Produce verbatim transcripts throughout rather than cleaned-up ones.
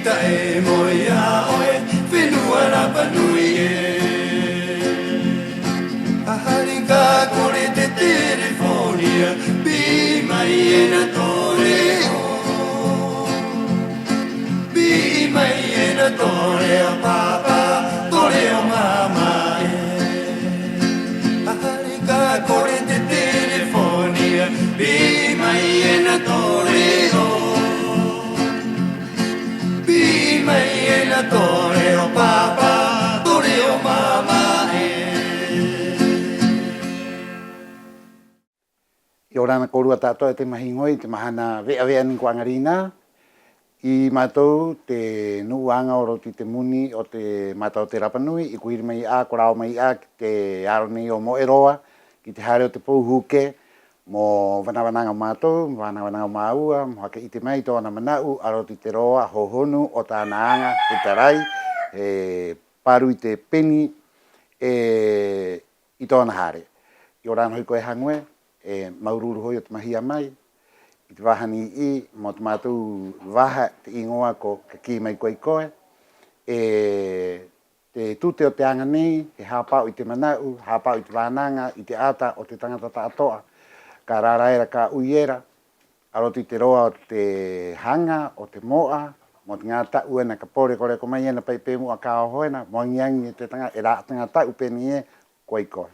Ta'e moe 'ā 'oe, fenua Rapa Nui ē. A hare ka kore te telefoni ia, pi'i mai ena tō re'o. Pi'i mai ena tō re'o pāpā, tō re'o māmā ē. A hare ka kore te telefoni ia, pi'i mai ena tō re'o. Pi'i mai ena tō re'o pāpā, tō re'o māmā ē. 'Iorana kōrua ta'ato'a i te mahiŋo i te mahana ve'a-ve'a nei ko 'aŋa rinā. 'Ī mātou te nu'u aŋa o roto i te muni o te Mata o te Rapa Nui, i ko iri mai 'ā, ko rao mai 'ā ki te aro nei o Mo'e Roa, ki te hare o te pou huke, mo vānaŋa-vānaŋa o mātou, mo vānaŋa-vānaŋa o māua, mo haka 'ite mai i tō'ona mana'u a roto i te roa hōhonu o tā'ana aŋa he tarai, he paru i te peni, 'e i tō'ona hare. 'Iorana ho'i koe Haŋu ē, e māuru-uru ho'i o te mahia mai i te vaha nei 'ī, mo te mātou vaha te 'īŋoa ko Ka kī mai koe i koe. 'E te tute o te aŋa nei, he hāpa'o i te mana'u, hāpa'o i te vānaŋa, i te 'ata o te taŋata ta'ato'a ka rara era, ka 'ui era a roto i te roa o te haŋa, o te mo'a, mo te ŋā ta'u ena ka pōreko-reko mai ena pa'i pe mu'a ka oho ena, mo aŋi-aŋi e te taŋa-, e rā taŋata ta'u pē nei ē, ko ai koe.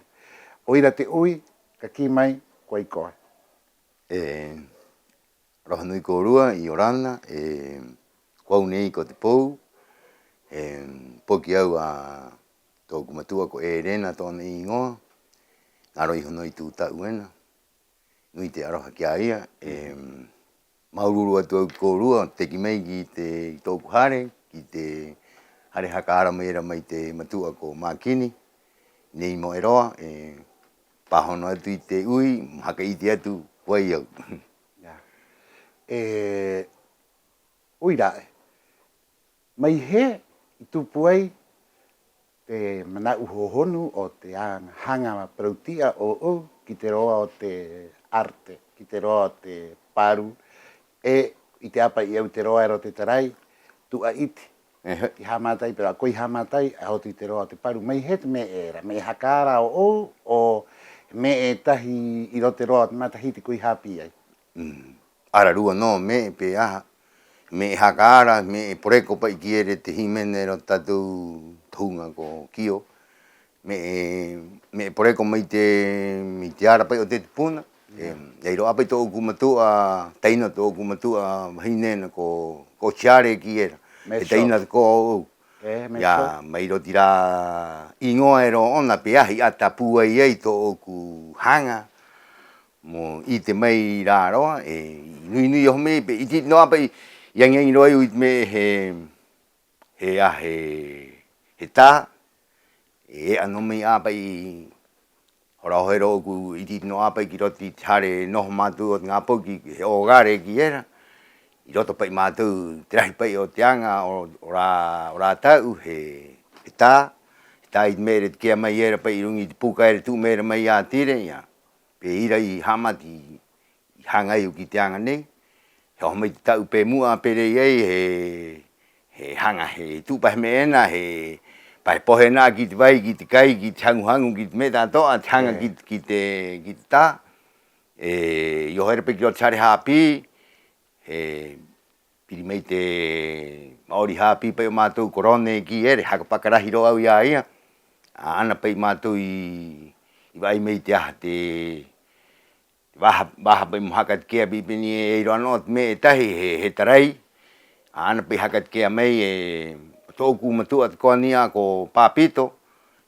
'O ira te 'ui, ka kī mai, ko ai koe. E, 'aroha nui kōrua, 'iorana, e, ko au nei ko Te Pou, e, poki au a tō'oku matu'a ko Erena tō'ona 'īŋoa, ŋaro iho nō i tū ta'u ena. Nui te 'aroha ki a ia, e, māuru-uru atu au ki a kōrua, teki mai ki te, ki tō'oku hare, ki te hare haka ara mai era mai te matu'a ko Makini, nei Mo'e Roa, e, pāhono atu i te 'ui, mo haka 'ite atu ko ai au. Ia. E, 'o ira 'ē. Mai hē i tupu ai te mana'u hōhonu o te aŋa, haŋa parauti'a ō'ou ki te roa o te arte, ki te roa o te paru, 'e i te 'āpa'o i a au te roa era o te tarai, tu'a 'iti. Ehe. I ha'amata ai, pero a koe i ha'amata ai a roto i te roa o te paru. Mai hē te me'e era, me'e haka ara ō'ou, 'o me'e e tahi 'i roto i te roa o te matahiti koe i hāpī ai? Mm. Ararua nō me'e, pēaha, me'e haka ara, me'e poreko pa'i kī era e te hīmene era o te tātou tohuŋa ko Kio, me'e, me'e poreko mai te, mai te ara pa'i o te tupuna. Ia. E, e ai rō 'ā pa'i tō'oku matu'a taina, tō'oku matu'a vahine ena ko, ko Tiare kī era. He taina ko ō'ou. E, mai roto i rā 'īŋoa era ō'ona, pēaha i 'ata pūai ai tō'oku haŋa mo 'ite mai i rā roa, e, i nui-nui oho mai, pē 'iti-'iti nō 'ā pa'i i aŋi-aŋi rō ai au i te me'e he, he, a, he, he tā, e e'a nō mai 'ā pa'i, hora oho era ō'oku 'iti-'iti nō 'ā pa'i ki roto i te hare noho mātou o te ŋā poki, he hogar kī era, 'i roto pa'i mātou te rahi pa'i o te aŋa o, o rā, o rā ta'u, he, he tā, he tā i te me'e era i take'a mai era pa'i 'i ruŋa i te puka era i tu'u mai era mai i a Tire, ia. Pē ira i ha'amata i, i haŋa ai au ki te aŋa nei. He oho mai te ta'u pe mu'a pē rē ai, he, he haŋa, he tu'u pa he me'e ena, he pa he pohe ena ki te vai, ki te kai, ki te haŋu-haŋu, ki te me'e ta'ato'a, te haŋa ki, ki te, ki te tā. 'E i oho era pa'i ki roto te hare hāpī, he piri mai te ma'ori hāpī pa'i o mātou ko Rone kī era, he haka pakarahi rō au i a ia. 'Ā'ana pa'i mātou i, i va'ai mai te aha, te, te vaha, vaha pa'i mo haka take'a pa'i pē nei ē, e ai rō 'ā nō te me'e e tahi, he, he tarai. 'Ā'ana pa'i haka take'a mai e, o tō'oku matu'a tako'a nei 'ā ko Papito,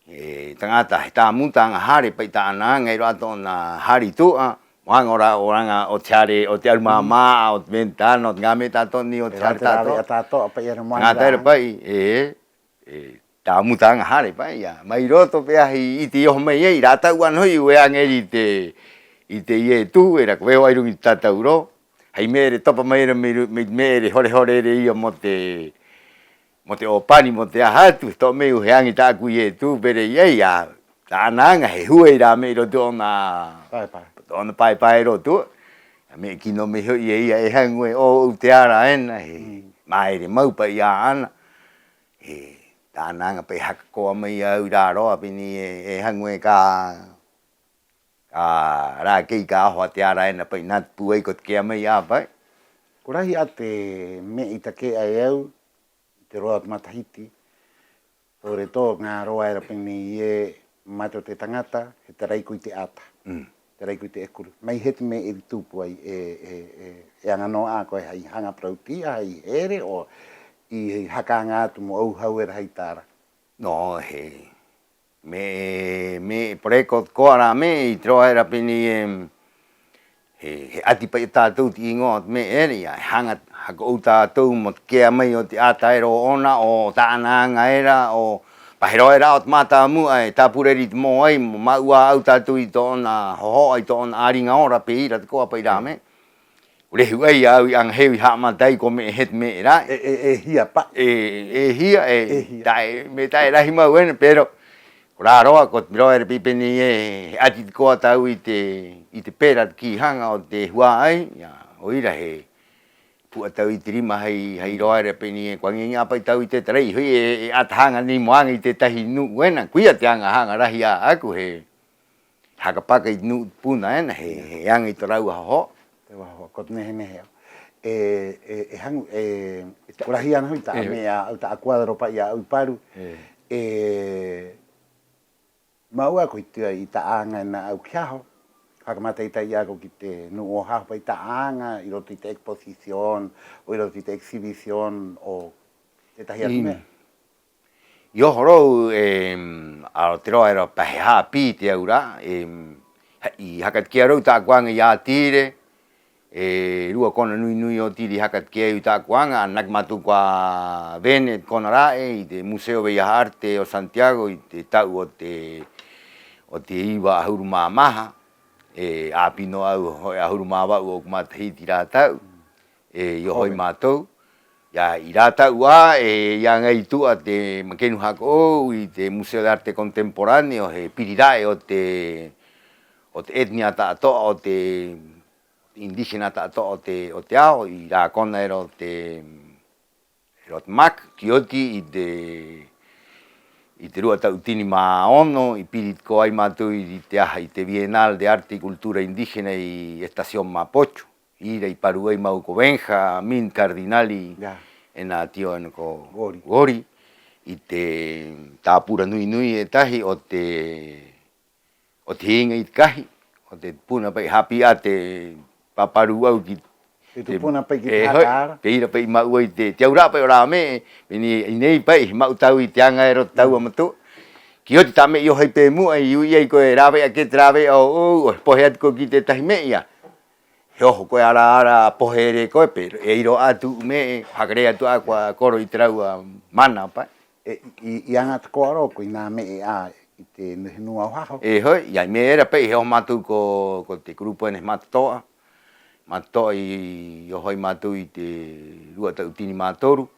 e taŋata, he tāmuta aŋa hare pa'i tā'ana aŋa, e ai rō 'ā tō'ona hare i tu'a, mo aŋa o rā, o rā aŋa o te hare, o te 'aru māmā, o te ventana, o te ŋā me'e ta'ato'a nei o te hare ta'ato'a. Taŋata era pa'i, e, e tāmuta aŋa hare pa'i, ia. Mai roto pēaha i 'ite i oho mai ai, i rā ta'u 'ana ho'i au e aŋa era i te, i te ietū era ko veho ai ruŋa i te tātauro. Hai me'e era e topa mai era mai ru-, mai te me'e era e hore-hore era ia mo te, mo te 'ōpani, mo te aha atu, he to'o mai au he aŋa i tā'aku ietū pē rē ai, ia. Tā'ana aŋa he hue i rā me'e 'i roto i tō'ona pae-pae, tō'ona pae-pae era o tu'a. A me'e kī nō mai ho'i e ia, e Haŋu ē, ō'ou te ara ena, he ha'ere mau pa'i 'ā'ana. E, tā'ana aŋa pa'i haka koa mai a au 'i rā roa pē nei ē, e haŋu ē ka, ka rā kei ka oho a te ara ena pa'i nā te pūai ko te kea mai 'ā pa'i. Ko rahi 'ā te me'e i take'a e au i te roa o te matahiti, sobre todo ŋā roa era pē nei ē, mate o te taŋata, he tarai koe i te 'ata. Mm. Tarai koe i te 'ekuru. Mai hē te me'e i tupu ai, e, e, e, e aŋa nō 'ā koe hai haŋa parauti'a, hai here, 'o i haka aŋa atu mo au hau era hai tara. Nō, he me'e, me'e poreko te koa rā me'e i te roa era pē nei ē, he, he 'ati pa'i o tātou te 'īŋoa o te me'e era, 'ia, he haŋa haka 'ou tātou mo te kea mai o te 'ata era ō'ona, 'o tā'ana aŋa era, 'o pa he roa era 'o te mātāmu'a e tāpura era i te mōai, mo ma'u 'ā a au tātou i tō'ona hoho'a, i tō'ona 'āriŋa ora, pē ira te koa pa'i rā me'e. Ko rehu 'ā i a au i aŋa hē au i ha'amata ai ko me'e hē te me'e rā. E, e, e hia pa'i. E, e hia, e, e hia. Ta'e, me'e ta'e rahi mau ena, pero ko rā roa, ko te roa era pē nei ē, he 'ati te koa tāua i te, i te pera te kī haŋa o te hua'ai, 'ia, 'o ira he pu'a tāua i te rima hai, hai roa era pē nei ē, ko aŋi-aŋi 'ā pa'i tāua i te tarai, ho'i e, e 'ata haŋa nei mo aŋa i tētahi nu'u ena, koia te aŋa haŋa rahi 'ā'aku, he haka paka i te nu'u tupuna ena, he, he aŋa i tō rāua hoho'a. Te hoho'a, ko te nehe-nehe 'ā. E, e, e haŋu, e, ko rahi 'ana ho'i ta'a me'e a au, ta'a cuadro pa'i a au i paru. E, ma'u a koe i te, i ta'a aŋa ena a au ki haho. Haka mata'ita'i a koe ki te nu'u o haho pa'i ta'a aŋa, 'i roto i te exposición, 'o 'i roto i te exhibición, 'o tētahi atu me'e. I oho rō, em, a roto te roa era pa he hāpī te aura'a, em, ha-, i haka take'a rō tā'aku aŋa i a Tire, e rua kona nui-nui o Tire i haka take'a ai tā'aku aŋa, ananake mātou ko Vene te kona ra'e, i te Museo Bellas Artes o Santiago, i te ta'u o te, o te iva 'ahuru mā maha, e 'āpī nō a au ho'i 'ahuru mā va'u ō'oku matahiti i rā ta'u. E, i oho ai mātou. 'Ia, i rā ta'u 'ā, e, i aŋa ai i tu'a te makenu haka 'ou i te Museo de Arte Contemporáneo, he piri ra'e o te, o te etnia ta'ato'a, o te indígena ta'ato'a o te, o te ao, i rā kona era o te, era o te mac, ki oti i te, i te rua ta'utini mā ono, i piri tako'a ai mātou i te aha, i te Bienal de Arte y Cultura Indígena i Estación Mapocho. 'I ira i paru ai māua ko Benjamín Cardinali, ena tío ena ko Gori. Gori, i te tāpura nui-nui e tahi o te, o te hiŋa i te kahi, o te tupuna pa'i hāpī 'ā te pāparu a au ki te, te tupuna pa'i ki te, e, haka ara. Pē ira pa'i i ma'u ai te, te aura'a pa'i o rā me'e, pē nei, 'i nei pa'i, he ma'u tāua i te aŋa era o te tāua matu'a. Ki oti ta'a me'e i oho ai pē mu'a, i u'i ai koe e rāve'a kē te rāve'a ō'ou, 'o he pohe atu koe ki tētahi me'e, 'ia. He oho koe ara, ara pohe era e koe, pero e ai rō 'ā tu'u me'e, haka rē atu 'ā ko a koro i te rāua mana pa'i. E, i, i aŋa tako'a rō koe i nā me'e 'ā i te, he nu'u o haho. E ho'i, 'ia, i me'e era pa'i, he oho mātou ko, ko te grupo ena he Matato'a. Matato'a i, i oho ai mātou i te rua ta'utini mā toru.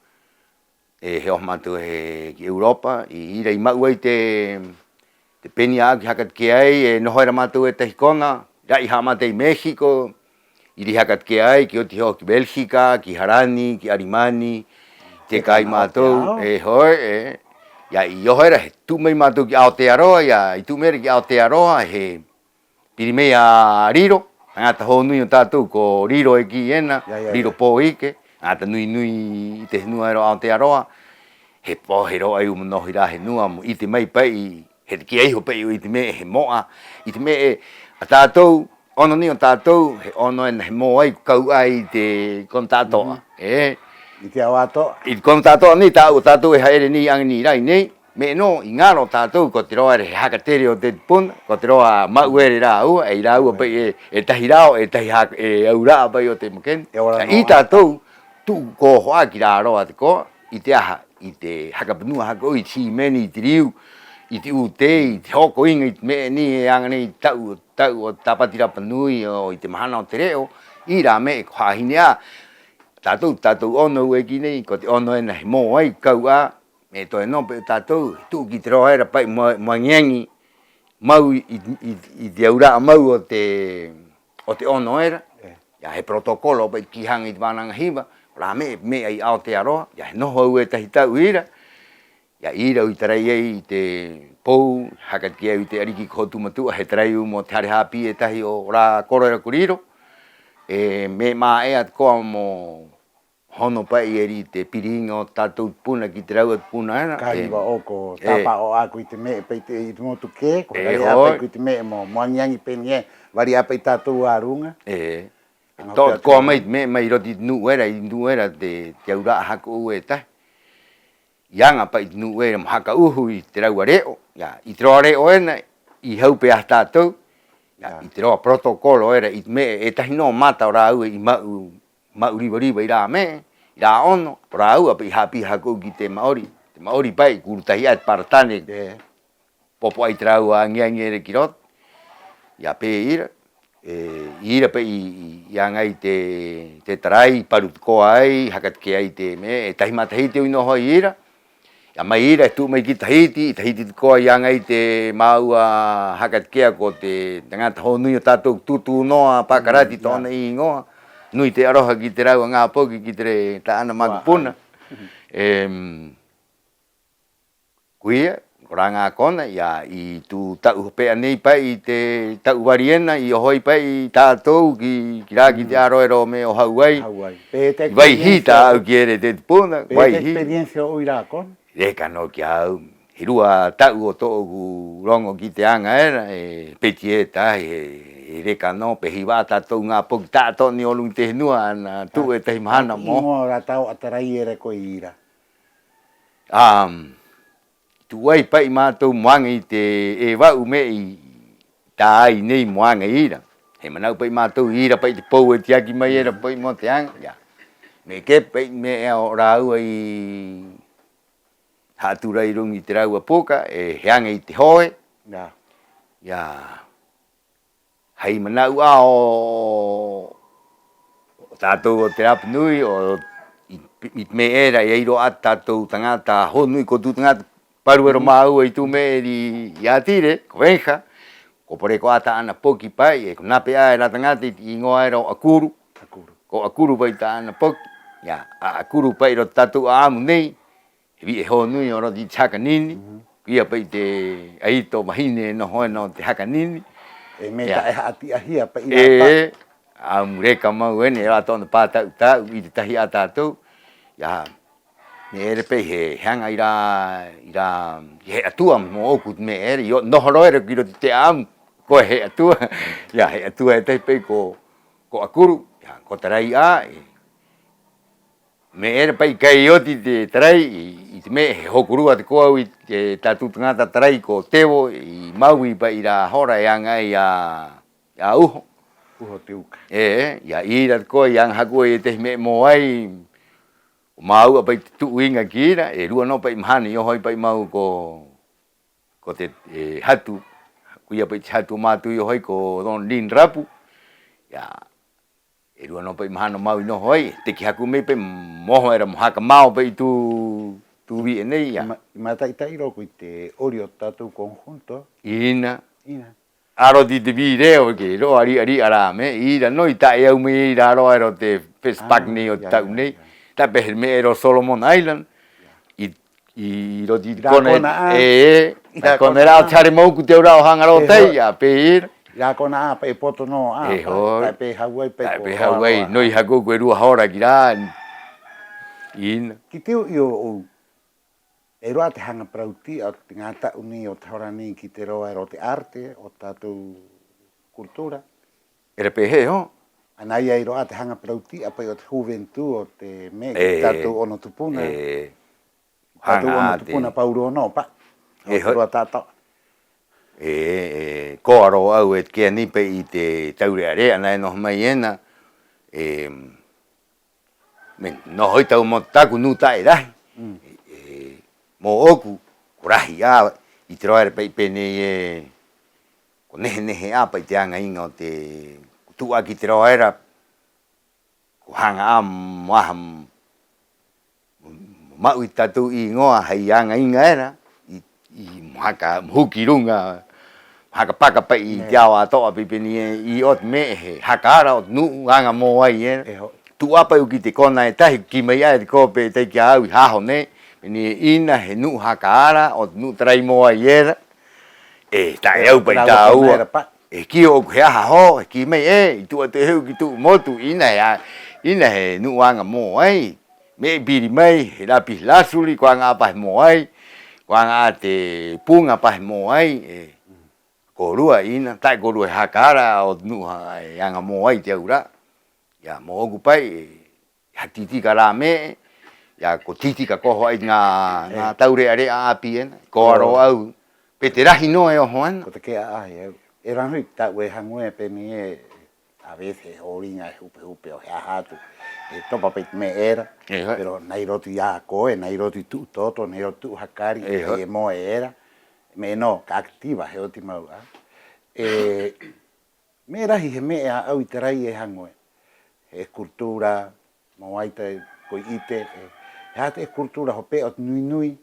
E, he oho mātou he, ki Europa, 'i ira i ma'u ai te, te peni 'ā'aku i haka take'a ai, e noho era mātou e tahi kona, ra'e i ha'amata ai México, 'i ira i haka take'a ai, ki oti he oho ki Bélgica, ki Harani, ki Arimani, te kai mātou, e ho'i, e. 'Ia, i oho era, he tu'u mai mātou ki Aotearoa, 'ia, i tu'u mai era ki Aotearoa, he piri mai a Riro, taŋata hōnui o tātou ko Riro e kī ena, Riro Pōike, taŋata nui-nui i te henua era o Aotearoa. He pohe rō a au mo noho 'i rā henua mo 'ite mai pa'i, he take'a iho pa'i au i te me'e he mo'a, i te me'e a tātou, 'ono nei o tātou, he 'ono ena he mōai ko kau 'ā i te kona ta'ato'a. E. I te ao ato'a. I te kona ta'ato'a nei, tā'au o tātou e ha'ere nei, aŋa nei rā 'i nei. Me'e nō, i ŋaro o tātou ko te roa era he haka tere o te tupuna, ko te roa ma'u era e rāua, e i rāua pa'i e, e tahi rao, e tahi haka, e aura'a pa'i o te makenu. 'I tātou, tu'u ko oho 'ā ki rā roa tako'a, i te aha, i te haka panua haka 'ou, i te hīmene, i te riu, i te 'ūtē, i te hoko iŋa i te me'e nei e aŋa nei ta'u, ta'u o te Tāpati Rapa Nui, 'o i te mahana o te re'o, 'i rā me'e ko hāhine 'ā. Tātou, tātou 'ono au e kī nei, ko te 'ono ena he mōai ko kau 'ā, me'e toe nō pa'i o tātou, he tu'u ki te roa era pa'i mo, mo aŋi-aŋi mau i, i, i, i te aura'a mau o te, o te 'ono era. E. Ia, he protocolo pa'i te kī haŋa i te vānaŋa hiva, ko rā me'e, me'e 'ai 'ā o te 'aroha. Ia, he noho au e tahi ta'u ira. Ia, 'i ira au i tarai ai i te pou, haka take'a au i te 'ariki ko Hotu Matu'a, he tarai au mo te hare hāpī e tahi o rā koro era ko riro. 'E me'e mā'ea tako'a mo hono pa'i era i te piri iŋa o tātou tupuna ki te rāua tupuna era. Ka riva 'ō ko tāpa'o 'ā koe i te me'e pa'i te, i te motu kē, ko haka rē 'ā pa'i koe i te me'e mo, mo aŋi-aŋi pē nei ē, vari 'ā pa'i tātou a ruŋa. 'E to'o tako'a mai te me'e mai roto i te nu'u era, i te nu'u era te, te aura'a haka 'ou e tahi. I aŋa pa'i te nu'u era mo haka 'uhu i te rāua re'o. Ia, i te roa re'o ena, i hau pēaha tātou. Ia, i te roa protocolo era, i te me'e e tahi nō mata o rāua i ma'u, ma'u riva-riva i rā me'e, i rā 'ono, o rāua pa'i i hāpī haka 'ou ki te ma'ori. Te ma'ori pa'i, ko uru tahi 'ā te paratane. Popo 'ai te rāua aŋi-aŋi era ki roto. Ia, pē ira, 'e 'i ira pa'i i, i, i aŋa ai te, te tarai, paru tako'a ai, haka take'a ai te me'e, e tahi matahiti au i noho ai 'i ira. Ia, mai ira, e tu'u mai ki Tahiti, 'i Tahiti tako'a i aŋa ai te māua haka take'a ko te taŋata hōnui o tātou ko Tūtū Noa Pakarati tō'ona 'īŋoa. Nui te 'aroha ki te rāua ŋā poki, ki te re-, tā'ana makupuna. 'E, mm, Koia, ko rā ŋā kona, ia, i tū ta'u hope'a nei pa'i, i te ta'u vari ena, i oho ai pa'i tātou ki, ki rā, ki te 'aro'a era o me'e o Hawai'i. Hawai'i. Pē hē te experience? Vaihi tā'au ki ere te tupuna, vaihi. Pē hē te experience ō'ou i rā kona? Reka nō ki a au. He rua ta'u o tō'oku roŋo ki te aŋa era, e peti e tahi, he, he reka nō, pē hiva 'ā tātou ŋā poki ta'ato'a nei o ruŋa i te henua, ana tu'u e tahi mahana mo. 'Īŋoa o rā tāua tarai era koe 'i ira? Am, tu'u ai pa'i mātou mo aŋa i te, e va'u me'e i tā ai nei mo aŋa 'i ira. He mana'u pa'i mātou 'i ira pa'i te pou e tiaki mai era pa'i mo te aŋa, ia. Me'e kē pa'i me'e o rāua i ha'atura ai ruŋa i te rāua puka, 'e he aŋa i te hoe. Ia. Hai mana'u 'ā o, o tātou o te Rapa Nui, o, i, i te me'e era, e ai rō 'ā tātou taŋata hōnui, ko tū taŋata paru era o māua i tū me'e era i, i Atire, ko Venha, ko poreko 'ā tā'ana poki pa'i, 'e ko nape 'ā e rā taŋata i te 'īŋoa era o 'Akuru. 'Akuru. Ko 'Akuru pa'i tā'ana poki. Ia, 'a, 'Akuru pa'i roto i te tātou 'a'amu nei, he vi'e hōnui o roto i te Haka Nini. Koia pa'i te 'aito vahine e noho ena o te Haka Nini. E me'e ta'e ha'ati'ahia pa'i rā pa. E, 'a'amu reka mau ena, e rā tō'ona pāta'u-ta'u i te tahi a tātou. Ia, me'e era pa'i he, he aŋa 'i rā, 'i rā, he 'atua mō'oku te me'e era, i noho rō era ki roto i te 'a'amu, koe he 'atua. Ia, he 'atua e tahi pa'i ko, ko 'Akuru, ia, ko tarai 'ā, e, me'e era pa'i kai oti te tarai, i, i te me'e he hokorua tako'a au i te tātou taŋata tarai ko Tevo, i Maui pa'i rā hora e aŋa ai a, a Uho. Uho te uka. E, ia 'i ira tako'a i aŋa haka 'ou e tahi me'e mōai, o māua pa'i te tu'u iŋa ki ira, e rua nō pa'i mahana i oho ai pa'i māua ko, ko te, e, hatu, koia pa'i te hatu o mātou i oho ai ko Don Lin Rapu. Ia, e rua nō pa'i mahana o māua i noho ai, teki haka 'ou mai pa'i mo oho era mo haka mao pa'i i tū, tū vi'e nei, ia. I ma-, i mata'ita'i rō koe i te 'ori o te tātou conjunto. 'Ina. 'Ina. A roto i te video kē, rō 'ari'a-ri'a rā me'e, 'i ira nō i ta'e au mai ai rā roa era o te FESPAC nei o te ta'u nei. Ta'e pē he me'e era o Solomon Island. I, i roto i te kona, e, e, i rā kona era o te hare mō'oku te aura'a o Haŋa Rōtai, ia, pē ira. I rā kona 'ā, pa'i e poto nō 'ā, pa'i, ta'e pē Hawai'i, pa'i. Ta'e pē Hawai'i, nō i haka 'ou e rua hora ki rā. 'Ina. Ki te u'i ō'ou, e rua te haŋa parauti'a o te ŋā ta'u nei o te hora nei ki te roa era o te arte, o te tātou cultura. Era pē hē, ho? Ana, e ai rō 'ā te haŋa parauti'a pa'i o te juventud, o te me'e ki te tātou 'ono tupuna. E, tātou 'ono tupuna paurō nō, pa. E, ho. Rua ta'ato'a. E, e, koa rō au e take'a nei pa'i i te taure'a-re'a nā e noho mai ena, e, me'e noho i tāua mo taku nu'u ta'e rahi. Mm. E, mō'oku, ko rahi 'ā, i te roa era pa'i pē nei ē, ko nehe-nehe 'ā pa'i te aŋa iŋa o te, ko tu'u 'ā ki te roa era, ko haŋa 'ā mo aha mo, mo ma'u i te tātou 'īŋoa hai aŋa iŋa era, i, i mo haka, mo huki ruŋa, haka paka pa'i i te ao ato'a pē pē nei ē, 'i o te me'e he haka ara o te nu'u aŋa mōai era. Tu'u 'ā pa'i au ki te kona e tahi, kī mai 'ā e te kope e tahi ki a au i haho nei, pē nei ē: 'ina he nu'u haka ara o te nu'u tarai mōai era. 'E ta'e au pa'i tāua. E kī ō'oku he aha hō, he kī mai ē: i tu'a te heu ki tu'u motu, 'ina he a-, 'ina he nu'u aŋa mōai. Me'e piri mai, he lapislázuli, ko aŋa 'ā pa he mōai, ko aŋa 'ā te puŋa pa he mōai, 'e kōrua 'ina, ta'e kōrua he haka ara o te nu'u ha-, e aŋa mōai te aura'a. Ia, mō'oku pa'i, e, ha tī-tika rā me'e, ia, ko tī-tika ko oho 'ā i te ŋā, ŋā taure'a-re'a 'āpī ena, ko aro au, pē te rahi nō e oho ena. Ko take'a 'ā e au. E rahi ta'u e haŋu ē pē nei ē, a veces he 'ōriŋa, he hupe-hupe 'o he aha atu, he topa pa'i te me'e era. Pero nā 'i roto i a koe, nā 'i roto i tu'u toto, nā 'i roto i tu'u hakari, e moe era. Me'e nō ka activa, he oti mau 'ā. E, me'e rahi he me'e a au i tarai e haŋu ē. He escultura, mo ai te, ko 'ite, e, he aha te escultura hope'a o te nui-nui,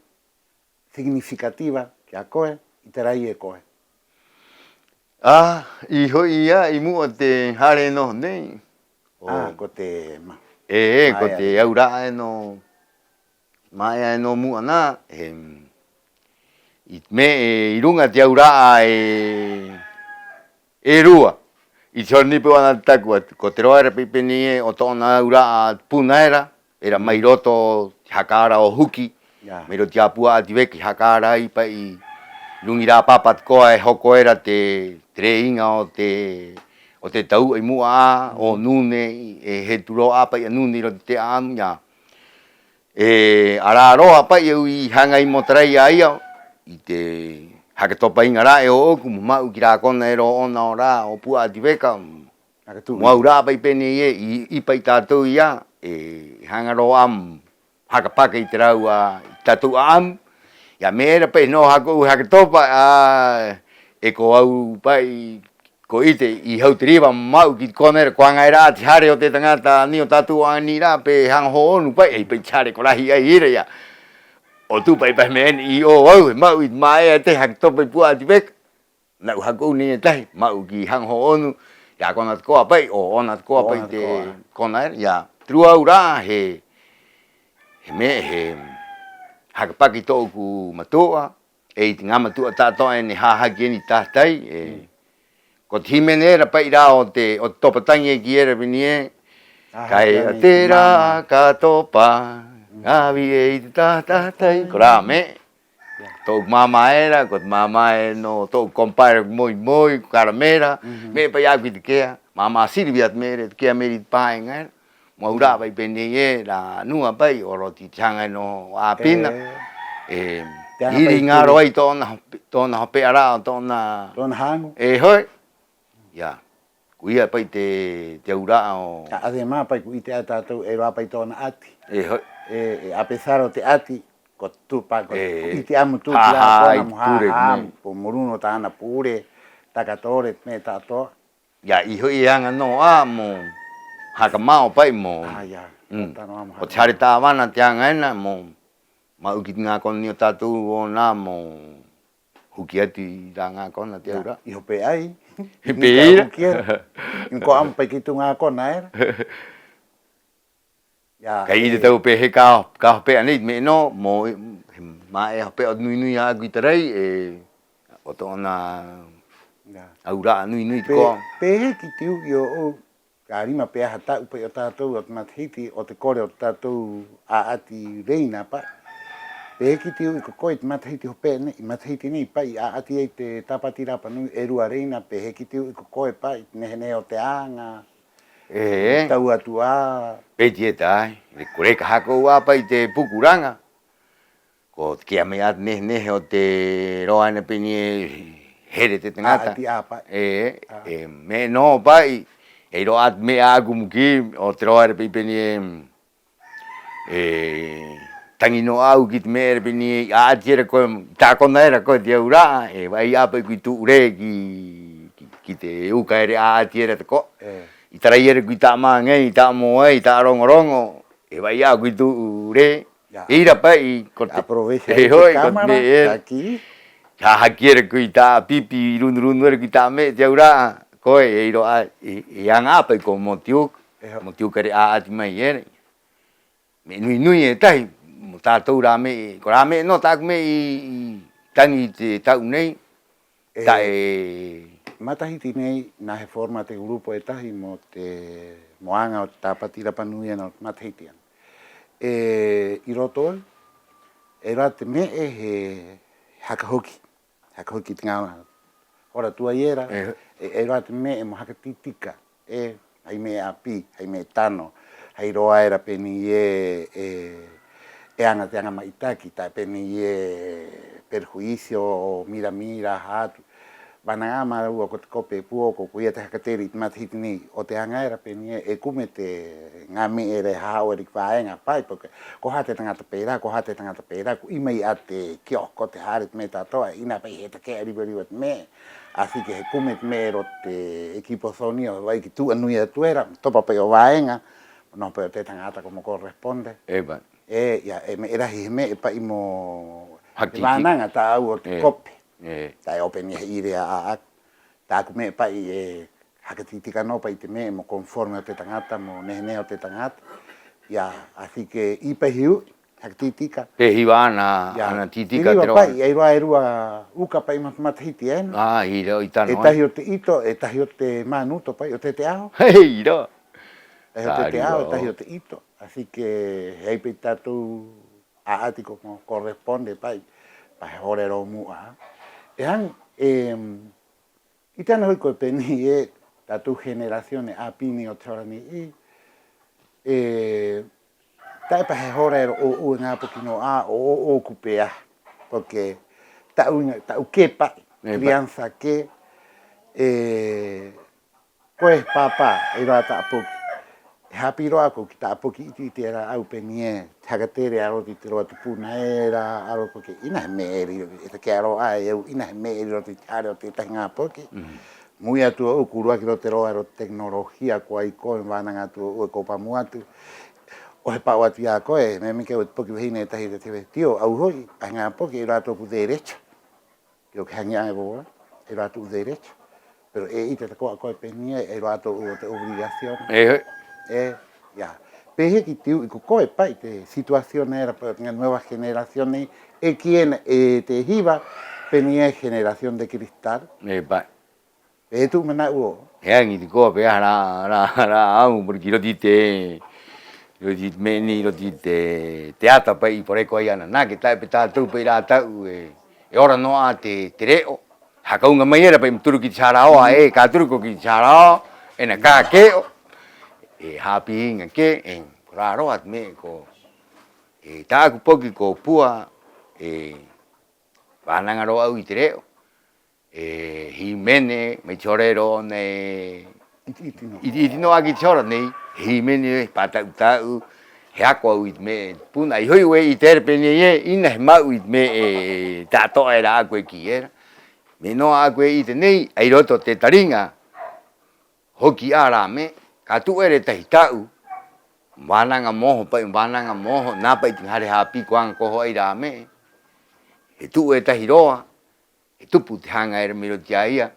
significativa ki a koe, i tarai e koe? 'Ā, 'ī ho'i ia 'i mu'a o te hare e noho nei. 'Ā, ko te ma-, e, e, ko te aura'a ena o, ma'ea ena o mu'a nā, he, i te me'e, 'i ruŋa te aura'a e, e rua. 'I te hora nei pa'i 'ō ana te taku atu, ko te roa era pa'i pē nei ē o tō'ona aura'a puna era, era mai roto te haka ara o Huki, mai roto i a Pua 'Ati Veka i haka ara ai pa'i 'i ruŋa i rā papa tako'a e hoko era te, te rē iŋa o te, o te tau'a 'i mu'a 'ā, o Nune, e hetu rō 'ā pa'i a Nune 'i roto i te 'a'amu, ia. E, a rā roa pa'i au i haŋa ai mo tarai a ia, 'i te haka topa iŋa ra'e ō'oku mo ma'u ki rā kona era ō'ona o rā o Pua 'Ati Veka, mo aura'a pa'i pē nei ē, i, i pa'i tātou ia, e, haŋa rō 'ā mo haka paka i te rāua, i tātou 'a'amu. Ia, me'e era pa'i nō haka 'ou, haka topa, 'ā, e ko au pa'i, ko 'ite 'i hau te riva mo ma'u ki te kona era, ko aŋa era 'ā te hare o te taŋata nei o tātou 'aŋa nei rā, pē haŋa hō'onu pa'i, ai pa'i te hare ko rahi 'ā ira, ia. 'O tu'u pa'i pa he me'e ena 'ī 'ō au, he ma'u i te mā'ea e tahi haka topa i Pua 'Ati Veka. Nā 'ō haka 'ou nei e tahi, ma'u ki haŋa hō'onu, i a kona tako'a pa'i, ō'ona tako'a pa'i te kona era, ia. Te rua aura'a he, he me'e, he haka paka i tō'oku matu'a, 'e i te ŋā matu'a ta'ato'a ena e hāhaki ena i te tahatai, e. Ko te hīmene era pa'i rā o te, o te topa taŋi e kī era pē nei ē: Ka e'a te rā, ka topa, ka vi'e i te taha-, tahatai. Ko rā me'e. Tō'oku māmā era, ko te māmā ena o tō'oku compadre ko Moi-moi, ko Caramera, me'e pa'i 'ā'aku i take'a, māmā Silvia te me'e era, i take'a mai era i te pā'iŋa era. Mo aura'a pa'i pē nei ē, rā nua pa'i, o roto i te haŋa ena o 'Āpina. E, i ŋaro ai tō'ona hope-, tō'ona hope'a rā, tō'ona, tō'ona haŋu. E ho'i. Ia. Ko ia pa'i te, te aura'a o. Además pa'i ko 'ite 'ā tātou e rua pa'i tō'ona 'ati. E ho'i. E, e, a pesar o te 'ati, ko tu'u pa'i, ko 'ite 'ā mo tu'u ki rā kona mo hāhā, mo ruŋa o tā'ana pure, takatore, te me'e ta'ato'a. Ia, 'ī ho'i e aŋa nō 'ā mo haka mao pa'i mo. Ko te hare tāvana te aŋa ena mo ma'u ki te ŋā kona nei o tātou ō'ona mo huki atu i rā ŋā kona te aura'a. 'Ī hope'a ai. He pē ira. Ko 'amo pa'i ki tū ŋā kona era. Ia, kai 'ite tāua pē hē ka, ka hope'a nei te me'e nō, mo, he mā'ea hope'a o te nui-nui 'ā'aku i tarai, e, o tō'ona aura'a nui-nui tako'a. Pē hē ki te u'i ō'ou, ka rima pēaha ta'u pa'i o tātou o te matahiti, o te kore o te tātou 'a'ati reina pa'i. Pē hē ki te u'i ko koe i te matahiti hope'a nei, matahiti nei pa'i 'a'ati ai te Tāpati Rapa Nui e rua reina, pē hē ki te u'i ko koe pa'i i te nehe-nehe o te aŋa, e tau atu 'ā. Peti e tahi, ko reka haka 'ou 'ā pa'i te pukuraŋa. Ko take'a mai 'ā te nehe-nehe o te roa ena pē nei ē, here te taŋata. 'A'ati 'ā pa'i. E, e, me'e nō pa'i, e ai rō 'ā te me'e 'ā'aku mo kī, o te roa era pa'i pē nei ē, e taŋi nō 'ā au ki te me'e era pē nei ē, i 'a'ati era koe, i ta'a kona era koe te aura'a, e va'ai 'ā pa'i koe i tu'u rē ki, ki, ki te uka era i 'a'ati era tako'a. I tarai era koe i ta'a maŋai, i ta'a mōai, i ta'a roŋo-roŋo, e va'ai 'ā koe i tu'u rē. 'I ira pa'i, ko te, e ho'i, ko te me'e era. Hahaki era koe i ta'a pipi, runu-runu era koe i ta'a me'e te aura'a, koe e ai rō 'ā, e, e aŋa 'ā pa'i ko Moti Uka, Moti Uka era e 'a'ati mai era. Me'e nui-nui e tahi mo tātou rā me'e, ko rā me'e nō tā'aku me'e i, i tani i te ta'u nei. Ta'e matahiti nei nā he forma te grupo e tahi mo te, mo aŋa o te Tāpati Rapa Nui ana o te matahiti ana. 'E 'i roto ai, e rā te me'e he haka hoki, haka hoki te ŋā hora tuai era, e, e rā te me'e mo haka tī-tika, 'e hai me'e 'āpī, hai me'e tano, hai roa era pē nei ē, e, e aŋa te aŋa ma'itaki, ta'e pē nei ē perjuicio o mira-mira, aha atu. Vānaŋa 'ā māua ko te kope e puoko, koia te haka tere i te matahiti nei, 'o te aŋa era pē nei ē, e kume te ŋā me'e era e haha'o era ki vāeŋa, pa'i, porque ko aha te taŋata pē rā, ko aha te taŋata pē rā, ko 'ī mai 'ā te kiosco, te hare, te me'e ta'ato'a, 'ina pa'i he take'a riva-riva te me'e. Así que he kume te me'e era o te equipo sonido, he va'ai ki tu'a nui atu era, mo topa pa'i o vāeŋa, mo noho pa'i o te taŋata como corresponde. E, ia, e me'e rahi he me'e pa'i mo haka tī-tika. He vānaŋa tā'au o te kope. Ta'e 'o pē nei ē he 'ire 'ā'aku. Tā'aku me'e pa'i e haka tī-tika nō pa'i te me'e mo conforme o te taŋata, mo nehe-nehe o te taŋata. Ia, así que 'ī pa'i he u'i, haka tī-tika. Pē hiva ana, ana tī-tika te roa. Pa'i, e ai rō 'ā e rua uka pa'i mo te matahiti ena. 'Ī rō, 'i tano. E tahi o te 'ito, e tahi o te manuto pa'i, o te te'aho. 'Ī rō. E tahi o te te'aho, e tahi o te 'ito. Así que he ai pa'i tātou 'a'ati como corresponde pa'i, pa he hora era o mu'a. E aŋa, e, 'ite ana ho'i koe pē nei ē, tātou generaciones 'āpī nei o te hora nei 'ī, e, ta'e pa he hora era o ō'ou e ŋā poki nō 'ā, o ō'oku pēaha. Porque ta'u iŋa, ta'u kē pa'i, crianza kē, e, koe pāpā, e ai rō 'ā ta'a poki. E hāpī rō 'ā koe ki ta'a poki 'iti-'iti era 'ā'au pē nei ē, te haka tere a roto i te roa tupuna era, a roto, porque 'ina he me'e era, e take'a rō 'ā e au, 'ina he me'e era 'i roto i te hare o te tētahi ŋā poki. Mo u'i atu ō'oku, ko uru 'ā ki roto te roa era o te tecnología, ko ai koe, mo vānaŋa atu ō'ou e ko pamu atu. 'O he pa'o atu i a koe, me'e mai ki a au e te poki vahine e tahi era te vahine, tío, au ho'i, a ŋā poki e ai rō 'ā tō'oku derecho. Creo que he aŋi 'ā e vovó, e ai rō 'ā tō'oku derecho. Pero e 'ite tako'a koe pē nei ē, e ai rō 'ā tō'oku obligación. E ho'i. E, ia. Pē hē ki te u'i ko koe pa'i te situación era para ŋā nuevas generaciones, e kī ena e te hiva pē nei ē generación de cristal. E pa'i. Pē hē tu'u mana'u ō'ou? He aŋi tako'a pēaha rā, rā, rā a au, porque 'i roto i te, 'i roto i te me'e nei, 'i roto i te, te ata pa'i i poreko ai ananake, ta'e pē tātou pa'i rā ta'u e, e ora nō 'ā te, te re'o. Haka uŋa mai era pa'i mo turu ki te saraoa, e, ka turu koe ki te saraoa, ena ka ke'o. E hāpī iŋa kē, e, ko rā roa te me'e ko, e, tā'aku poki ko Pua, e, vānaŋa rō 'ā au i te re'o. E hīmene, mai te hora era ō'ona e 'iti-'iti nō, 'iti-'iti nō 'ā ki te hora nei, he hīmene, he pāta'u-ta'u, he ako a au i te me'e tupuna, 'ai ho'i au e 'ite era pē nei ē, 'ina he ma'u i te me'e ta'ato'a era 'ā'aku e kī era. Me'e nō 'ā'aku e 'ite nei, 'ai roto te tariŋa, hoki 'ā rā me'e, ka tu'u era e tahi ta'u, vānaŋa mo oho, pa'i, vānaŋa mo oho, nā pa'i te hare hāpī ko aŋa ko oho ai rā me'e, he tu'u e tahi roa, he tupu te haŋa era mai roto i a ia,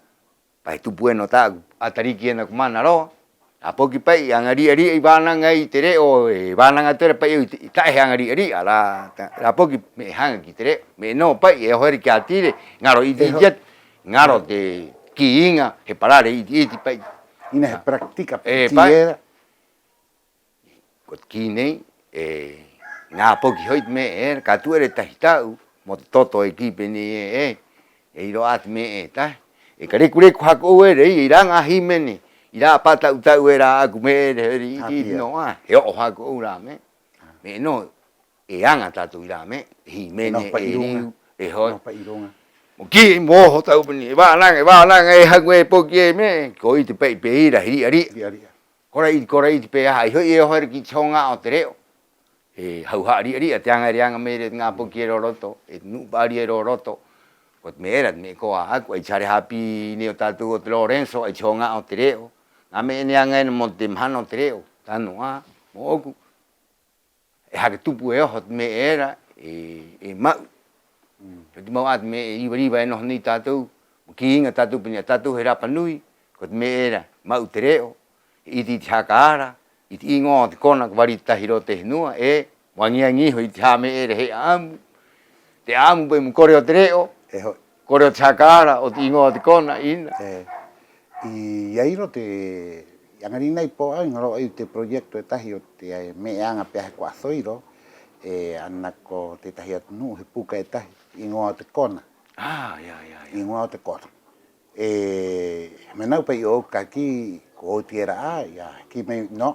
pa he tupu ena o tā'aku 'atariki ena ko mana roa. Rā poki pa'i, aŋa ri'a-ri'a i vānaŋa ai i te re'o, e vānaŋa atu era pa'i au i te, ta'e he aŋa ri'a-ri'a, rā, rā poki me'e haŋa ki te re'o, me'e nō pa'i, e oho era ki a Tire, ŋaro 'iti-'iti atu, ŋaro te kī iŋa, he parare 'iti-'iti pa'i. 'Ina he práctica, e, pa'i. Ko te kī nei, e, ŋā poki ho'i te me'e era, ka tu'u era e tahi ta'u, mo te toto e kī pē nei ē, e, e ai rō 'ā te me'e e tahi. E ka reku-reku haka 'ou era, i, i rā ŋā hīmene, i rā pāta'u-ta'u era 'ā'aku me'e era, era 'iti-'iti nō 'ā, he o'o haka 'ou rā me'e. Me'e nō, e aŋa tātou i rā me'e, hīmene, e riu, e ho'i. Mo kī, mo oho tātou pē nei, e vānaŋa, e vānaŋa, e haŋu, e poki, e me'e, ko 'ite pa'i pē ira, he ri'a-ri'a. Ri'a-ri'a. Kora 'iti, kora 'iti pēaha, 'ai ho'i e oho era ki te hōŋa'a o te re'o. E hauha'a ri'a-ri'a te aŋa era e aŋa mai era e te ŋā poki era o roto, e te nu'u pa'ari era o roto. Ko te me'e era, te me'e koa 'ā'aku, 'ai te hare hāpī nei o tātou o te Lorenzo, 'ai te hōŋa'a o te re'o. Ŋā me'e ena e aŋa ena mo te mahana o te re'o, tano 'ā, mō'oku. E haka tupu e oho te me'e era, e, e ma'u. Ko te mau 'ā te me'e riva-riva e noho nei tātou, mo kī iŋa tātou pē nei ē: a tātou he rapa nui, ko te me'e era ma'u te re'o, he 'ite i te haka ara, i te 'īŋoa o te kona ko vari te tahi rō te henua, 'e mo aŋi-aŋi iho i te hā me'e era he 'a'amu. Te 'a'amu pa'i mo kore o te re'o, kore o te haka ara, o te 'īŋoa o te kona, 'ina. 'I ai rō te, 'aŋarinā i pō'ā, i ŋaro'a i te proyecto e tahi o te me'e aŋa pēaha ko Azoiro, 'e ana ko tētahi atu nu'u he puka e tahi, 'īŋoa o te kona. 'Īŋoa o te kona. 'E he me'e nō pa'i ō'oku ka kī, ko oti era 'ā, ia, kī mai nō,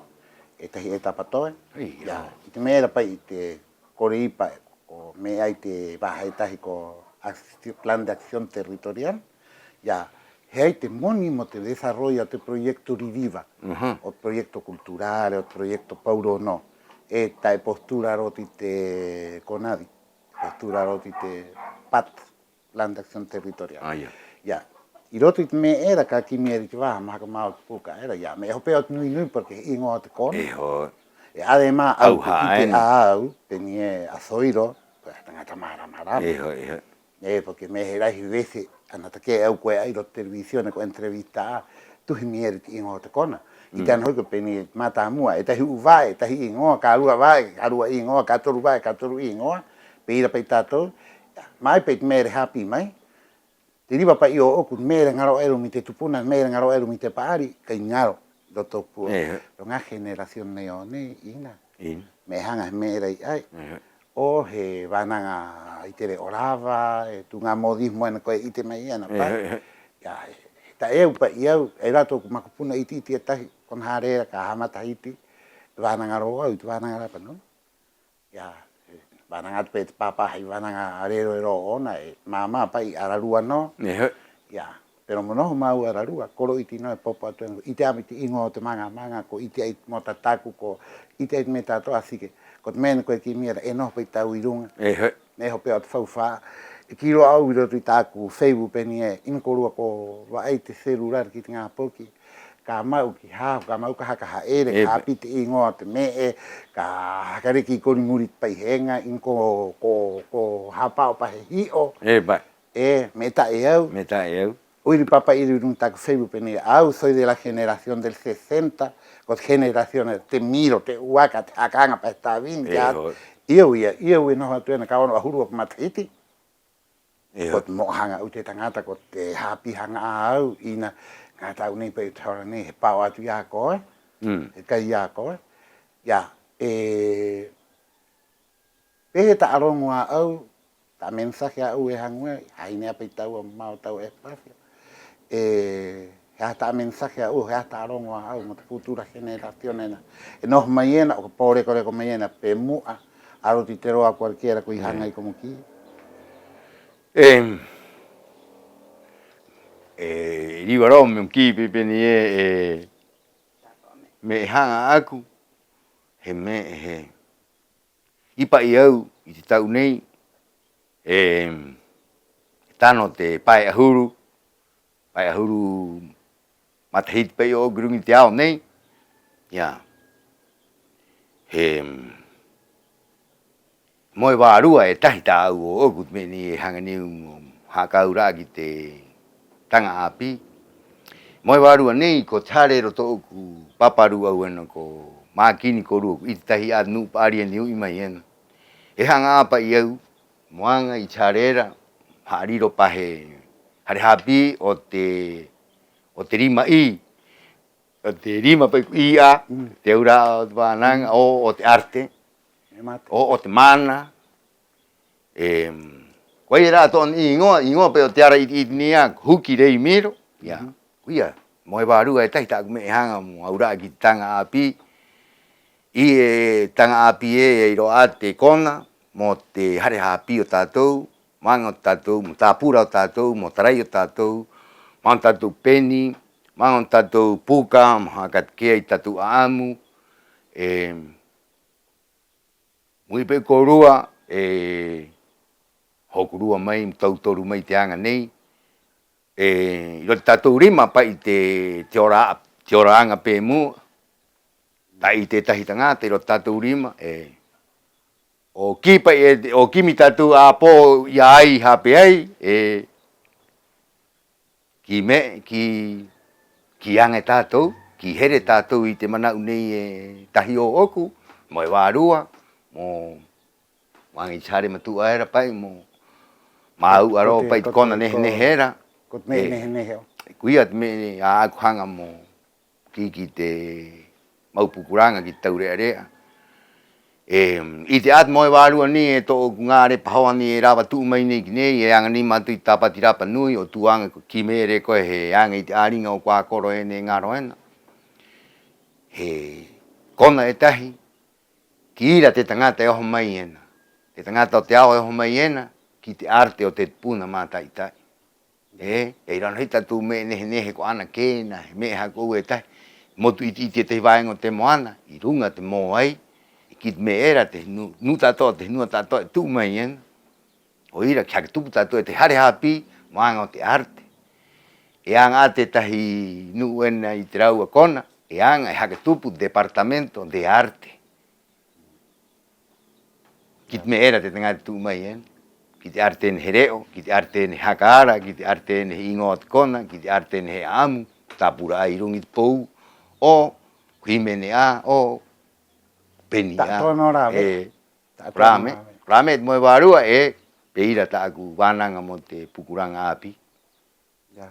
e tahi etapa toe. Ia, i te me'e era pa'i te Coreipa, ko me'e ai te vaha e tahi ko Acci-, Plan de Acción Territorial. Ia, he ai te moni mo te desarrolla o te proyecto ririva, o te proyecto cultural, o te proyecto paurō nō. 'E ta'e postura rō i te CONADI, postura rō i te PAT, Plan de Acción Territorial. Ia. 'I roto i te me'e era ka kimi era i te vaha mo haka mao te puka era, ia, me'e hope'a o te nui-nui porque he 'īŋoa o te kona. 'E además, au ko 'ite 'ā au pē nei ē: Azoiro, ko he taŋata mārama-rama. 'E porque me'e he rahi veces ana take'a e au koe 'ā 'i roto televisione ko entrevista 'ā, tuhi mai era i te 'īŋoa o te kona. 'Ite 'ana ho'i koe pē nei ē: te mātāmua, e tahi u'u va'e, e tahi 'īŋoa; ka rua va'e, ka rua 'īŋoa; ka toru va'e, ka toru 'īŋoa. Pē ira pa'i tātou, ma'ai pa'i te me'e era e hāpī mai. Te riva pa'i ō'oku, te me'e era ŋaro'a era mai te tupuna, te me'e era ŋaro'a era mai te pa'ari, kai ŋaro 'i roto o tō'oku pū'oko. Rō ŋā generación nei o nei, 'ina. Me'e haŋa he me'e era i ai. 'O he vānaŋa i te re'o rava, e tū ŋā modismo ena koe e 'ite mai ena pa'i. Ia, he ta'e au pa'i au, e rā tō'oku makupuna 'iti-'iti e tahi, kona hare era ka ha'amata hiti, e vānaŋa rō au i te vānaŋa rapa nui. Ia, e vānaŋa atu pa'i te pāpā hai vānaŋa rero-rero ō'ona, e māmā pa'i ararua nō. Ia, pero mo noho māua ararua, koro 'iti nō e popo atu ena, ko 'ite 'ā mai te 'īŋoa o te maŋa-maŋa, ko 'ite ai mo tataku, ko 'ite ai te me'e ta'ato'a, así que ko te me'e ena koe e kimi era, e noho pa'i tāua 'i ruŋa. Me'e hope'a o te faufa'a. E kī rō au 'i roto i tā'aku Facebook pē nei ē: 'ina kōrua ko va'ai te celular ki te ŋā poki, ka ma'u ki haho, ka ma'u ka haka ha'ere, ka hāpī te 'īŋoa o te me'e, ka haka rē ki kori muri i te paiheŋa, 'ina ko, ko, ko hāpa'o pa he hi'o. 'E me'e ta'e au. 'O ira i pāpa'i era 'i ruŋa i tā'aku Facebook pē nei ē: au soy de la generación del sesenta, ko te generación era te miro, te uaka, te haka aŋa pa he tāvini, te ata. 'Ī a au ia, 'ī a au e noho atu ena ka ono 'ahuru 'ō'oku matahiti. Ko te mo'a haŋa a au te taŋata, ko te hāpī haŋa 'ā a au, 'ina ŋā ta'u nei pa'i o te hora nei, he pa'o atu i a koe, he kai i a koe. Ia, e, pē hē ta'a roŋo a au, ta'a mensaje a au e haŋu ē, hai nei 'ā pa'i tāua mo māua o tāua espacio. E, he aha ta'a mensaje a au, he aha ta'a roŋo a au mo te futura generación ena e noho mai ena, 'o ka pōreko-reko mai ena pe mu'a a roto i te roa cualquiera ko i haŋa ai, como kī. E, e riva rō mo kī pē nei ē: e, me'e haŋa 'ā'aku, he me'e he 'ī pa'i au i te ta'u nei, e, he tano te pae 'ahuru, pae 'ahuru matahiti pa'i ō'oku 'i ruŋa i te ao nei. Ia, he moe vārua e tahi tā'au ō'oku, te me'e nei e haŋa nei au mo haka aura'a ki te taŋa 'āpī. Moe vārua nei ko te hare era o tō'oku pāpārū'au ena ko Mākini kōrua, ko 'ite tahi 'ā te nu'u pa'ari ena i u'i mai ena. E haŋa 'ā pa'i au mo aŋa i te hare era, ha'ariro pa he hare hāpī o te, o te rima 'ī, o te rima pa'i ko 'ī 'ā, te aura'a o te vānaŋa, 'o, o te arte, 'o, o te mana. E, ko ai era tō'ona 'īŋoa, 'īŋoa pa'i o te ara 'iti-'iti nei 'ā, ko Huki Rei Miro. Ia, koia, moe vārua e tahi tā'aku me'e haŋa mo aura'a ki te taŋa 'āpī. 'Ī, e taŋa 'āpī ē, e ai rō 'ā te kona mo te hare hāpī o tātou, mo aŋa o tātou, mo tāpura o tātou, mo tarai o tātou, mo aŋa o tātou peni, mo aŋa o tātou puka mo haka take'a i te tātou 'a'amu. E, mo u'i pa'i kōrua, e, hokorua mai, mo tautoru mai te aŋa nei. E, 'i roto i te tātou rima pa'i te, te ora, te ora aŋa pe mu'a. Ta'e i te tētahi taŋata 'i roto i te tātou rima, e, 'O kī pa'i, e, 'o kimi tātou 'āpō i a ai i hape ai, 'e ki me'e, ki, ki aŋa e tātou, ki here tātou i te mana'u nei e tahi ō'oku, mo e vārua, mo, mo aŋa i te hare matu'a era pa'i, mo māu'a rō pa'i te kona nehe-nehe era. Ko te me'e nehe-nehe. Koia te me'e 'ā'aku haŋa mo kī ki te mau pukuraŋa, ki te taure'a-re'a. 'E 'ite 'ā te moe vārua nei, e tō'oku ŋā repahoa nei e rava tu'u mai nei ki nei, e aŋa nei mātou i te Tāpati Rapa Nui, 'o tū aŋa ko kimi era e koe he aŋa i te 'āriŋa o kuā koro ena e ŋaro ena. He kona e tahi, ki ira te taŋata e oho mai ena, te taŋata o te ao e oho mai ena, ki te arte o te tupuna māta'i-ta'i. 'E, e ai rō 'ana ho'i tātou me'e nehe-nehe ko 'ana kē ena, he me'e haka 'ou e tahi, motu 'iti-'iti e tahi vāeŋa o te moana, 'i ruŋa te mōai, 'e ki te me'e era te nu-, nu'u ta'ato'a, te henua ta'ato'a e tu'u mai ena. 'O ira, ki haka tupu tātou e te hare hāpī mo aŋa o te arte. E aŋa 'ā tētahi nu'u ena i te rāua kona, e aŋa, e haka tupu Departamento de Arte. Ki te me'e era te taŋata tu'u mai ena, ki te arte ena he re'o, ki te arte ena he haka ara, ki te arte ena he 'īŋoa o te kona, ki te arte ena he 'a'amu, tāpura 'ā 'i ruŋa i te pou, 'o ko hīmene 'ā, 'o ko peni 'ā. Ta'ato'a nō rāve'a. 'E, ta'ato'a nō rāve'a. Ko rā me'e, ko rā me'e te moe vārua, 'e pē ira tā'aku vānaŋa mo te pukuraŋa 'āpī. Ya.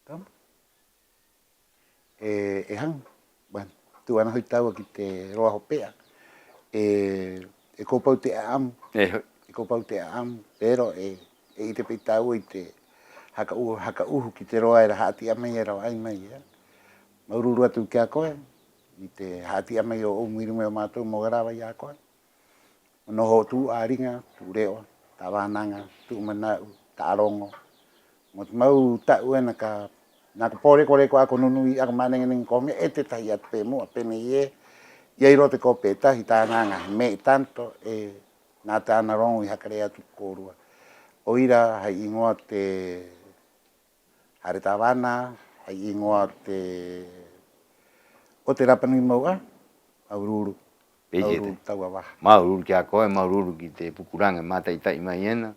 Tama. E, e haŋa. Bueno, tu'u 'ana ho'i tāua ki te roa hope'a. E, e ko pau te 'a'amu. E ho'i. E ko pau te 'a'amu, pero e, e 'ite pa'i tāua i te haka 'u-, haka 'uhu ki te roa era ha'ati'a mai era o 'ai mai, ya. Māuru-uru atu ki a koe, i te ha'ati'a mai ō'ou mo iri mai o mātou mo grava i a koe. Mo noho o tū 'āriŋa, tū re'o, ta'a vānaŋa, tū mana'u, ta'a roŋo. Mo te mau ta'u ena ka, nā ko pōreko-reko 'ā, ko nu-nui 'ā, ko māneŋe-neŋe, ko me'e tētahi atu pē mu'a pē nei ē, i ai rō te kope e tahi, tā'ana aŋa he me'e tanto, 'e nā tā'ana roŋo i haka rē atu ki a kōrua. 'O ira hai 'īŋoa te Hare Tāvana, hai 'īŋoa te, o te Rapa Nui mau 'ā, māuru-uru. Māuru-uru tāua vaha. Māuru-uru ki a koe, māuru-uru ki te pukuraŋa e māta'i-ta'i mai ena,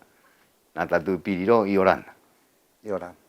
nā tātou e piri rō, 'iorana. 'Iorana.